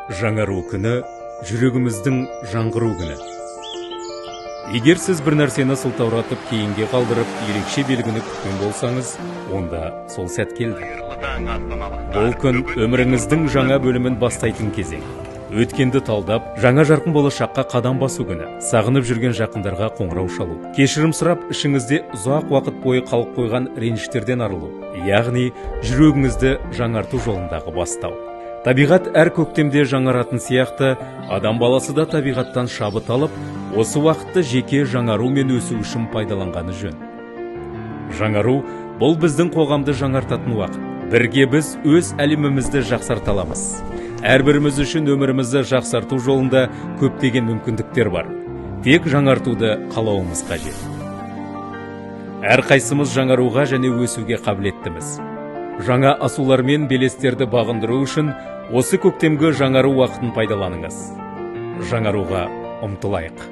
Жаңару күні – жүрегіміздің жаңғыру күні. Егер сіз бір нәрсені сылтауратып, кейінге қалдырып, ерекше белгіні күткен болсаңыз, онда сол сәт келді. Бұл күн – өміріңіздің жаңа бөлімін бастайтын кезең, өткенді талдап, жаңа жарқын болашаққа қадам басу күні. Сағынып жүрген жақындарға қоңырау шалу, кешірім сұрап, ішіңізде ұзақ уақыт бойы қалып қойған реніштерден арылу, яғни жүрегіңізді жаңарту жолындағы бастау. Табиғат әр көктемде жаңаратын сияқты, адам баласы да табиғаттан шабыт алып, осы уақытты жеке жаңару мен өсу үшін пайдаланғаны жөн. Жаңару – бұл біздің қоғамды жаңартатын уақыт. Бірге біз өз әлемімізді жақсарта аламыз. Әрбіріміз үшін өмірімізді жақсарту жолында көптеген мүмкіндіктер бар, тек жаңартуды қалауымыз қажет. Әрқайсымыз жаңаруға және өсуге қабілеттіміз. Жаңа асулар мен белестерді бағындыру үшін осы көктемгі жаңару уақытын пайдаланыңыз. Жаңаруға ұмтылайық.